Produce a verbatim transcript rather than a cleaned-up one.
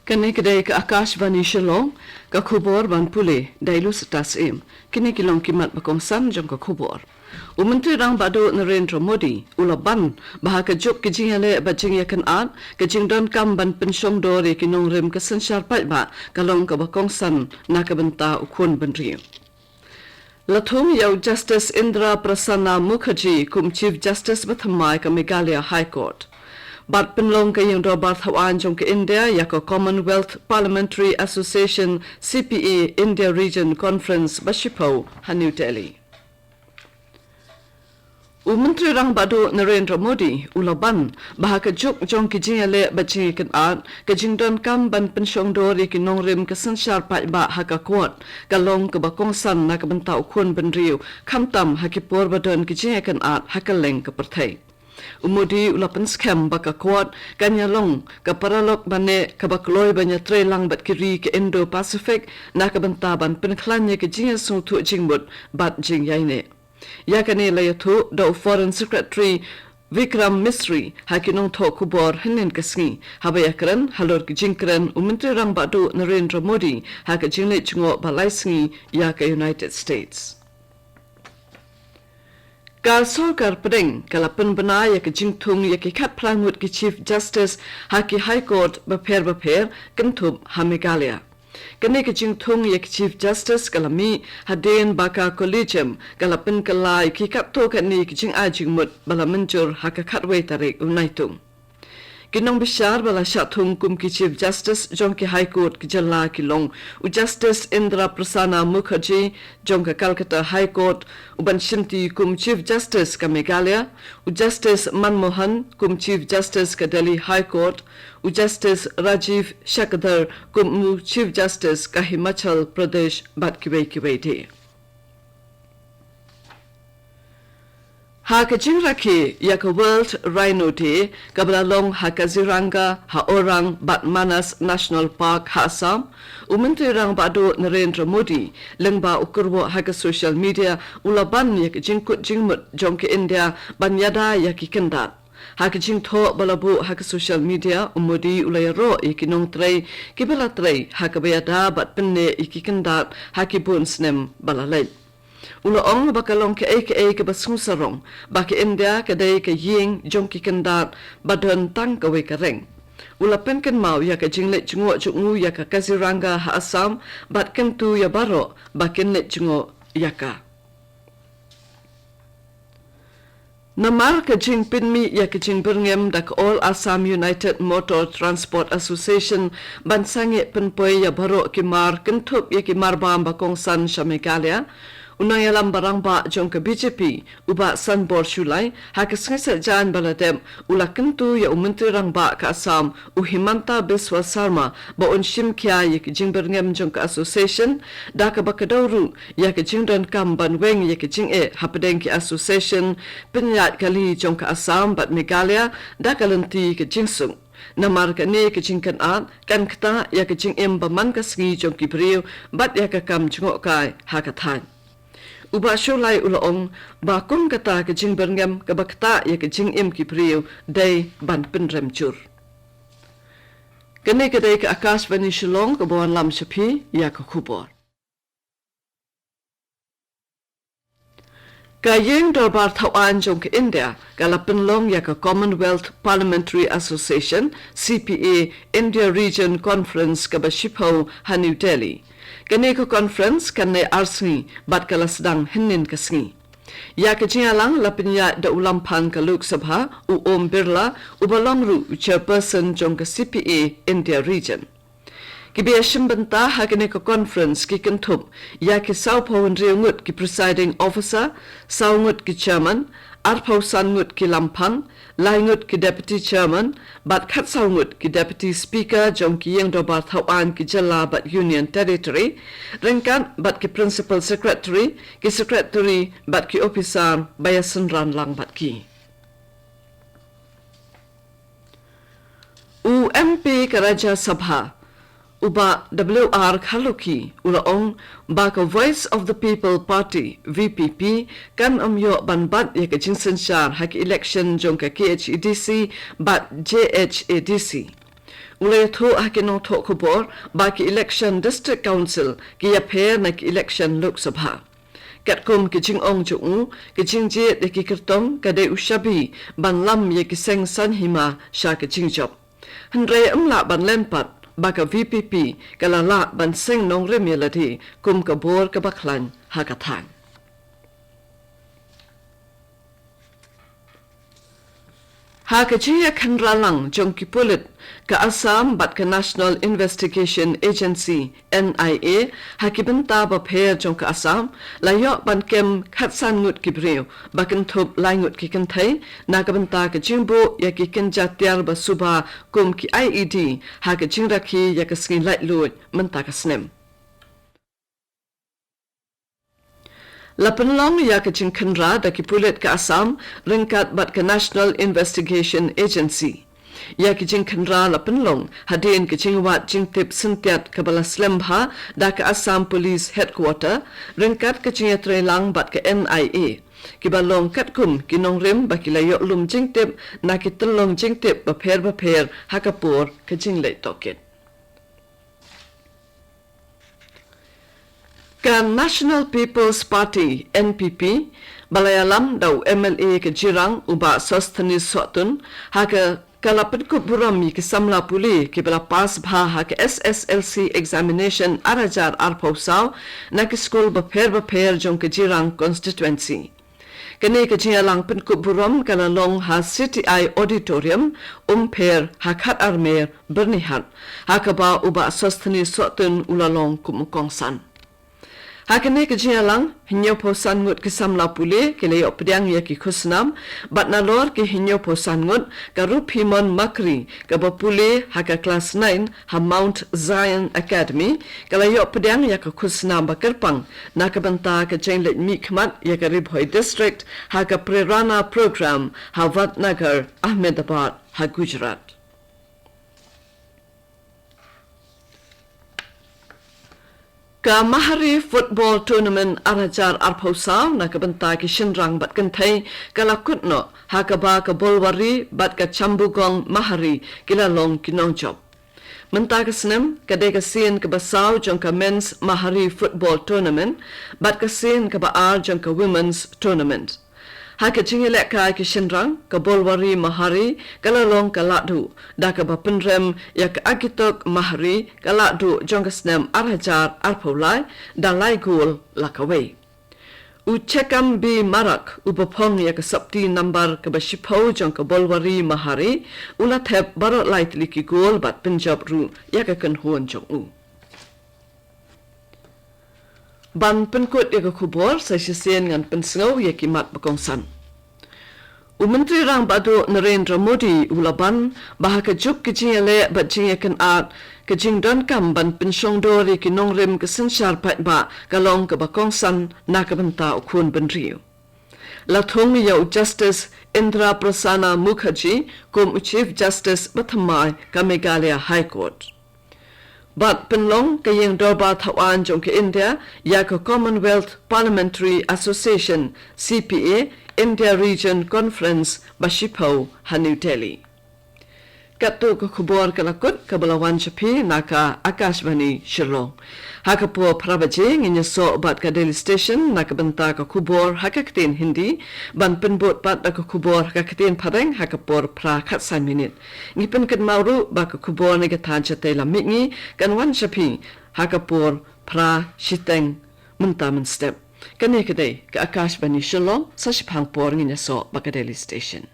Kane ka dei ka Akashvani Shillong, ka khubor ban pule da i Lusitas Im. Kine ki long ki mat ba kongsan jong ka khubor. U Myntri Rangbah Duh Narendra Modi u la ban ba ha ka juk ki jingïaleh bad jingïakynad, ka jingdonkam ban pynshongdor ïa ki nongrim ka synshar paidbah ka long kaba kongsan na ka bynta u khun bynriew. La thung ïa u Justice Indira Prasanna Mukherjee kum Chief Justice ba thymmai ka Meghalaya High Court. Bad pynlong ka ïing dorbar thaw aiñ jong ka India ïa ka Commonwealth Parliamentary Association, C P A, India Region Conference ba shiphew ha New Delhi. U Myntri Rangbah Duh Narendra Modi u la ban ba ha ka juk jong ki jingïaleh bad jingïakynad, ka jingdonkam ban pynshongdor ïa ki nongrim ka synshar paidbah ha ka court ka long kaba kongsan na ka bynta u khun bynriew, khamtam ha ki por ba don ki jingïakynad ha kylleng ka pyrthei. U Modi u la pynskhem ba ka court kan ïa long ka paralok ba neh kaba kloi ban ïatreilang bad ki ri ka Indo-Pacific na ka bynta ban pynkhlaiñ ïa ka jingïasngewthuh jingmut bad jingïaineh. Ïa kane la ïathuh da u Foreign Secretary Vikram Misri ha ki nongthoh khubor hynnin ka sngi, haba ïakren halor ki jingkren u Myntri Rangbah Duh Narendra Modi ha ka jingleit jngoh ba lai sngi ïa ka United States. Ka sorkar pdeng ka la pynbna ïa ka jingthung ïa ki khatphra ngut ki Chief Justice ha ki High Court bapher bapher kynthup ha Meghalaya. Kane ka jingthung ïa ki Chief Justice ka la mih hadien ba ka Collegium ka la pynkylla ïa ki katto katne ki jingai jingmut ba la mynjur ha ka khatwei tarik u Naitung. Ki nongbishar ba la shah thung kum ki Chief Justice jong ki High Court ki jylla ki long u Justice Indira Prasanna Mukherjee jong ka Calcutta High Court, u ban shimti kum Chief Justice ka Meghalaya, u Justice Manmohan kum Chief Justice ka Delhi High Court, u Justice Rajiv Sachdev kum u Chief Justice ka Himachal Pradesh bad kiwei kiwei de. Ha ka jingrakhe ïa ka World Rhino Day kaba la long ha Kaziranga, ha Orang bad Manas National Park ha Assam, u Myntri Rangbah Duh Narendra Modi lyngba u kyrwoh ha ka social media u la ban ïa ka jingkut jingmut jong ka India ban ïada ïa ki kyndad. Ha ka jingthoh ba la buh ha ka social media, u Modi u la ïaroh ïa ki nongtrei kiba la trei ha kaba ïada bad pynneh ïa ki kyndad ha ki bun snem ba la leit. U la ong ba ka long kaei kaei kaba sngewsarong ba ka India ka dei ka ïing jong ki kyndad ba don tang kawei ka reng. U la pynkynmaw ïa ka jingleit jngoh jong u ïa ka Kaziranga ha Assam bad kyntu ïa baroh ba kin leit jngoh ïa ka. Namar ka jingpynmih ïa ka jingbyrngem da ka All Assam United Motor Transport Association ban sangeh pynpoi ïa baroh ki mar kynthup ïa ki mar bam ba kongsan sha Meghalaya, u nongïalam ba rangbah jong ka B J P, u Bah Sanbor Shullai, ha ka sngi Saitjaiñ ba la dep, u la kyntu ïa u Myntri Rangbah ka Assam, u Himanta Biswa Sarma, ba un shim khia ïa ka jingbyrngem jong ka association, da kaba kdew ruh ïa ka jingdonkam ban weng ïa ka jingeh hapdeng ki association pynïaid kali jong ka Assam bad Meghalaya da ka lynti ka jingsuk. Namar kane ka jingkynad kan ktah ïa ka jingim ba man ka sngi jong ki briew bad ïa ka kam jngohkai ha ka thaiñ. U Bah Shullai u la ong ba kum kata ka jingbyrngem kaba ktah ïa ka jingim ki briew dei ban pynrem jur. Kane ka dei ka Akashvani Shillong kaba wanlam sha phi ïa ka khubor. Ka ïing dorbar thaw aiñ jong ka India ka la pynlong ïa ka Commonwealth Parliamentary Association, C P A, India Region Conference kaba shiphew ha New Delhi. Kane ka conference kan neh ar sngi bad ka la sdang hynnin ka sngi. Ïa ka jingïalang la pynïaid da u lamphang ka Lok Sabha, u Om Birla, uba long ruh u chairperson jong ka C P A India Region. Kiba ïashim bynta ha kane ka conference ki kynthup ïa ki sawphew hynriew ngut ki presiding officer, saw ngut ki chairman, arphew san ngut ki lamphang, lai ngut ki deputy chairman, bad khatsaw ngut ki deputy speaker jong ki ïing dorbar thaw aiñ ki jylla bad union territory, ryngkat bad ki principal secretary, ki secretary bad ki officer ba ïasynran lang bad ki. U M P ka Rajya Sabha, u Bah W R Kharlukhi, u la ong ba ka Voice of the People Party, V P P, kan ym ïoh ban bat ïa ka jingsynshar ha ka election jong ka K H A D C bad J H A D C. U la ïathuh ha ki nongthoh khubor ba ki election District Council ki ïapher na ki election Lok Sabha. Katkum ki jingong jong u, ki jingjied ïa ki kyrtong ka dei u shabi ban lam ïa ki seng saiñ hima sha ka jingjop. Hynrei ym lah ban len pat ba ka V P P ka la lah ban seng nongrim ïa lade kum ka bor kaba khlaiñ ha ka thaiñ. Ha ka jingïakhynra lang jong ki pulit ka Assam bad ka National Investigation Agency, N I A, ha ki bynta bapher jong ka Assam, la ïoh ban kem khatsan ngut ki briew, ba kynthup lai ngut ki kynthei, na ka bynta ka jingbuh ïa ki kynja tiar ba suba kum ki I E D, ha ka jingrakhe ïa ka sngi laitluid mynta ka snem. La pynlong ïa ka jingkhynra da ki pulit ka Assam ryngkat bad ka National Investigation Agency. Ïa ka jingkhynra la pynlong hadien ka jingwad jingtip syntiat kaba la slem bha da ka Assam Police Headquarter ryngkat ka jingïatreilang bad ka N I A, kiba long katkum ki nongrim ba ki la ïoh lum jingtip na ki tyllong jingtip bapher bapher ha ka por ka jingleit tohkit. Ka National People's Party, N P P, ba la ïalam da u M L A ka Jirang, u Bah Sosthenes Sohtun, ha ka, ka la pynkup burom ïa ki samla pule kiba la pass bha ha ka S S L C examination ar hajar arphew saw na ki skul bapher bapher jong ka Jirang constituency. Kane ka jingïalang pynkup burom ka la long ha C T I Auditorium, Umpher, ha Khatarmer, Byrnihat, ha kaba u Bah Sosthenes Sohtun u la long kum u kongsan. Ha kane ka jingïalang, hynñiewphew san ngut ki samla pule ki la ïoh pdiang ïa ki khusnam, bad nalor ki hynñiewphew san ngut, ka Ruphimon Makri, kaba pule ha ka klas nine ha Mount Zion Academy, ka la ïoh pdiang ïa ka khusnam ba kyrpang na ka bynta ka jingleit mihkhmat ïa ka Ri Bhoi District ha ka Prerana Program ha Vadnagar, Ahmedabad, ha Gujarat. Ka Mahari Football Tournament ar hajar arphew saw na ka bynta ki shynrang bad kynthei ka la kut noh, ha kaba ka Bolwari bad ka Chambugong Mahari ki la long ki nongjop. Mynta ka snem, ka dei ka sien kaba saw jong ka Men's Mahari Football Tournament, bad ka sien kaba ar jong ka Women's Tournament. Ha ka jingïalehkai ki shynrang, ka Bolwari Mahari ka la long ka lahduh, da kaba pynrem ïa ka Agitok Mahari, ka lahduh jong ka snem ar hajar arphew lai, da lai gol la kawei. U Chekam B Marak, uba phong ïa ka sopti nambar kaba shiphew jong ka Bolwari Mahari, u la thep baroh lai tylli ki gol bad pynjop ruh ïa ka kynhun jong u. Ban pynkut ïa ka khubor, sa shisien ngan pynsngew ïa ki mat ba kongsan. U Myntri Rangbah Duh Narendra Modi u la ban ba ha ka juk ka jingïaleh bad jingïakynad, ka jingdonkam ban pynshongdor ïa ki nongrim ka synshar paidbah ka long kaba kongsan na ka bynta u khun bynriew. La thung ïa u Justice Indra Prasanna Mukherjee kum u Chief Justice ba thymmai ka Meghalaya High Court. Bad pynlong ka ïing dorbar thaw aiñ jong ka India ïa ka Commonwealth Parliamentary Association, C P A, India Region Conference ba shiphew ha New Delhi. Katto ka khubor ka la kut kaba la wan sha phi na ka Akashvani Shillong. Ha ka por phra baje ngin ïasoh bad ka Delhi Station na ka bynta ka khubor ha ka ktien Hindi, ban pynbud pat da ka khubor ha ka ktien Phareng ha ka por phra khatsan minit. Ngi pynkynmaw ruh ba ka khubor na ka thaiñ shatei lam mihngi kan wan sha phi ha ka por phra shiteng mynta mynstep. Kane ka dei ka Akashvani Shillong, sa shiphang por ngin ïasoh bad ka Delhi Station.